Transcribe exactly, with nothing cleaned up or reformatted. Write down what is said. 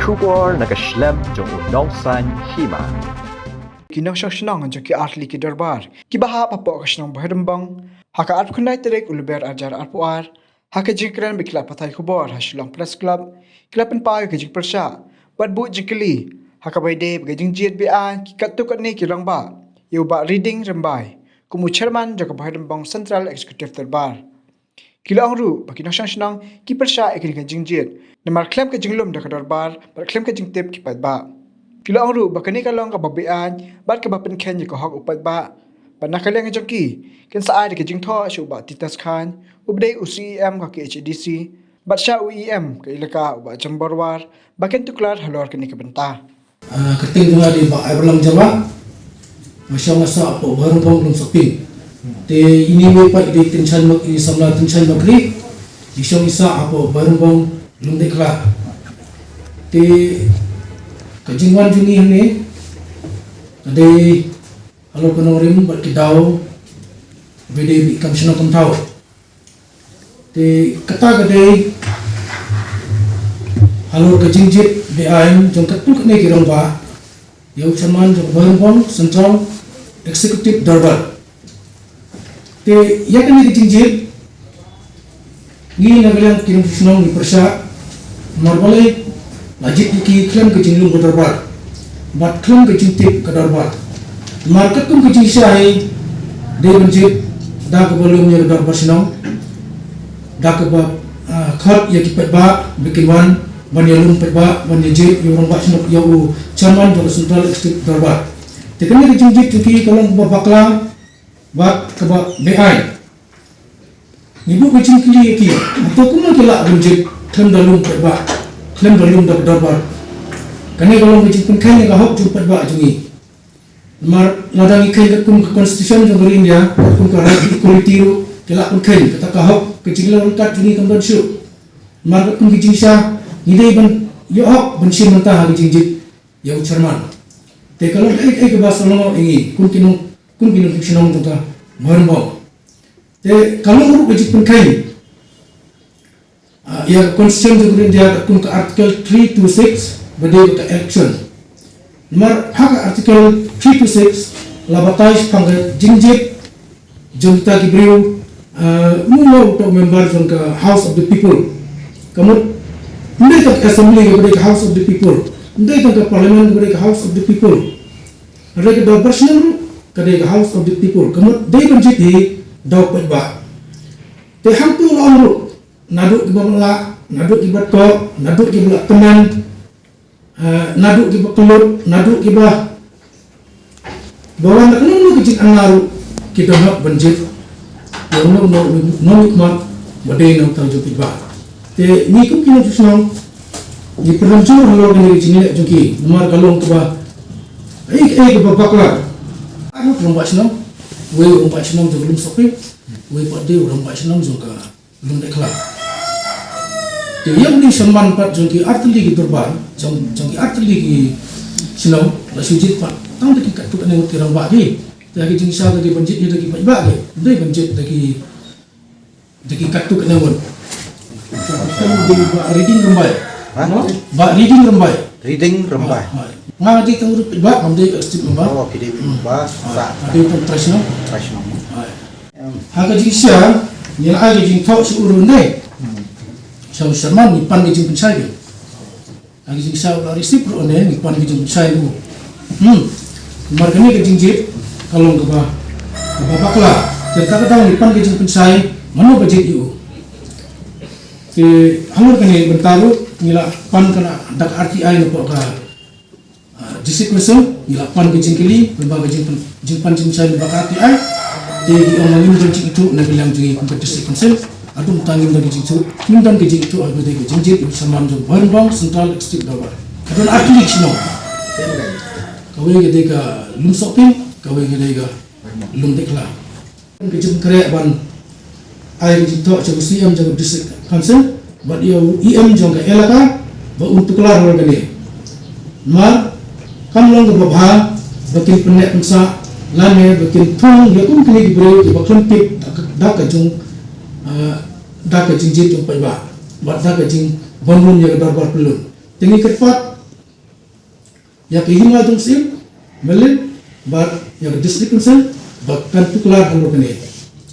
Khubor na ka shlem jong u Nongsaiñ Hima. Ki nongshong shnong jong ki artylli ki dorbar kiba hap hapoh ka shnong Bhoirymbong ha ka arphew khyndai tarik u Lber arhajar arphew ar, ha ka jingkren bad ki lad pathai khubor ha Shillong Press Club, ki la pynpaw ïa ka jingpyrshah bad buh jingkylli ha kaba ïadei bad ka jingjied be-aiñ ki katto katne ki rangbah ïa u Bah Riding Rymbai kum u chairman jong ka Bhoirymbong Central Executive Dorbar. Ki la ong ruh ba ki nongshong shnong ki pyrshah ïa kane ka jingjied namar khlem ka jinglum da ka dorbar bad khlem ka jingtip ki paidbah. Ki la ong ruh ba kane ka long kaba be-aiñ bad kaba pynkheiñ ïa ka hok u paidbah, bad na ka liang jong ki, kin sa ai da ka jingthoh sha u Bah Titus Chyne uba dei u C E M ka K H A D C bad sha u E M ka Elaka u Bah Jambor War ba kin tuklar halor kane ka bynta. Ah, kyrteng jong nga dei Bah Abraham Jyrwa. Nga shong nga sah hapoh Bhoirymbong, Lumsohping. Te ine iwei pat i dei Tynshan Mak-, i samla Tynshan Makri. I shong i sah hapoh Bhoirymbong, Lumdeikhla. Te ka jingwan jong ngi hangne ka dei halor ka nongrim bad ki daw ba dei kam shnong kam thaw. Te kata ka dei halor ka jingjied be-aiñ jong katto katne ki rangbah ïa u chairman jong Bhoirymbong Central Executive Dorbar. Te ïa kane ka jingjied ngi na ka liang ki nongshong shnong ngi pyrshah namar balei la jied ïa ki khlem ka jinglum ka dorbar bad khlem ka jingtip ka dorbar. Namar katkum ka jingshisha hi dei ban jied da kaba lum ïa ka dorbar shnong, da kaba, ah, khot ïa ki paidbah ba kin wan ban ïalum paidbah, ban ïajied ïa u rangbah shnong, ïa u chairman jong ka Central Executive Dorbar. Te kane ka jingjied jong ki ka long kaba bakla bad kaba be-aiñ. Ngi buh ka jingkylli ïa ki, hato kumno ki lah ban jied khlem da lum paidbah, khlem da lum da ka dorbar? Kane ka long ka jingpynkheiñ ïa ka hok jong paidbah jong ngi. Namar lada ngi kheiñ katkum ka constitution jong ka ri India, katkum ka right to equality ruh ki lah pynkheiñ kata ka hok, ka jinglong ryngkat jong ngi kam don shuh. Namar katkum ka jingshisha ngi dei ban ïoh hok ban shim bynta ha ka jingjied ïa u chairman. Te ka long kaei kaei kaba sngewlyngngoh ïa ngi kum ki nong, kum ki nongshong shnong jong ka Bhoirymbong. Te ka long ruh ka jingpynkheiñ, ah, ïa ka constitution jong ka India katkum ka Article three two six ba dei ka election. Namar ha ka Article three two six la batai shaphang ka jingjied jong kita ki briew, ah, mano uto u member jong ka House of the People. Ka mut ym dei tang ka assembly kaba dei ka House of the People, ym dei tang ka parliament kaba dei ka House of the People. Hynrei ka dorbar shnong ruh ka dei ka House of the People, ka mut dei ban jied hi da u paidbah. Te hangto la ong ruh, naduh kiba matlah, naduh kiba thoh, naduh kiba la tymmen, eh, naduh kiba kyllut, naduh kiba, ba wan da kano kano ka jingangnud ruh ki don hok ban jied ïa uno uno u nongmihkhmat ba dei nongthaw jong u paidbah. Te ngi kum ki nongshong shnong ngi pynrem jur halor kane ka jingleh jong ki namar ka long kaba, eh, eh, kaba bakla. Ar ngut rangbah shnong, uwei u rangbah shnong jong ka Lumsohping, uwei pat dei u rangbah shnong jong ka Lumdeikhla. Te ïa u dei u chairman pat jong ki artylli ki dorbar, jong, jong ki artylli ki shnong, la shu jied pat tang da ki katto katne ngut ki rangbah ki. Te ha ka jingshisha ka dei ban jied ïa ki paidbah ki, ym dei ban jied da ki, da ki katto katne ngut. Ka dei Bah Riding Rymbai. Ha? Bah Riding Rymbai. Riding Rymbai. Ha, ha. Nga dei tang ruh paidbah, ngam dei executive member. Oh, ki dei member. Ha, sa. Nga dei tang trai shnong. Trai shnong. Ha. Ha ka jingshisha ngi la ai ka jingthoh sha u ruh ne. Hmm. Sha u chairman ngi pan ka jingpynshai ka. Ha ka jingshisha u la receive ruh ne ngi pan ka jingpynshai u. Hmm. Namar kane ka jingjied ka long kaba, kaba bakla. Te kata ka daw ngi pan ka jingpynshai mano ba jied ïa u. Te halor kane bynta ruh ngi la pan ka na dak R T I na pok ka Ah, District Council, ngi la pan ka jingkylli, lyngba ka jingpan, jingpan jingshai lyngba ka R T I. Te ki ong ma ngim don jingithuh na ka liang jong ngi kum ka District Council. Haduh mynta ngim don ka jingithuh, ngim don ka jingithuh haba ïadei ka jingjied ïa u chairman jong Bhoirymbong Central Executive Dorbar. Ka don artylli ki shnong. Kawei ka dei ka Lumsohping, kawei ka dei ka Lumdeikhla. Ka jingkyrpad ban ai ka jingthoh sha u C M jong ka District Council bad ïa u E M jong ka elaka ba un tuklar halor kane. Namar kam long kaba bha ba kin pynneh pynsah lane ba kin thung ïa kum kine ki briew kiba khlem tip da ka, da ka jing, ah, da ka jingjied jong paidbah bad da ka jingbym lum ïa ka dorbar pyllun. Te ngi kyrpad ïa ka hima jong Syiem, Mylliem, bad ïa ka District Council, ba kan tuklar halor kane.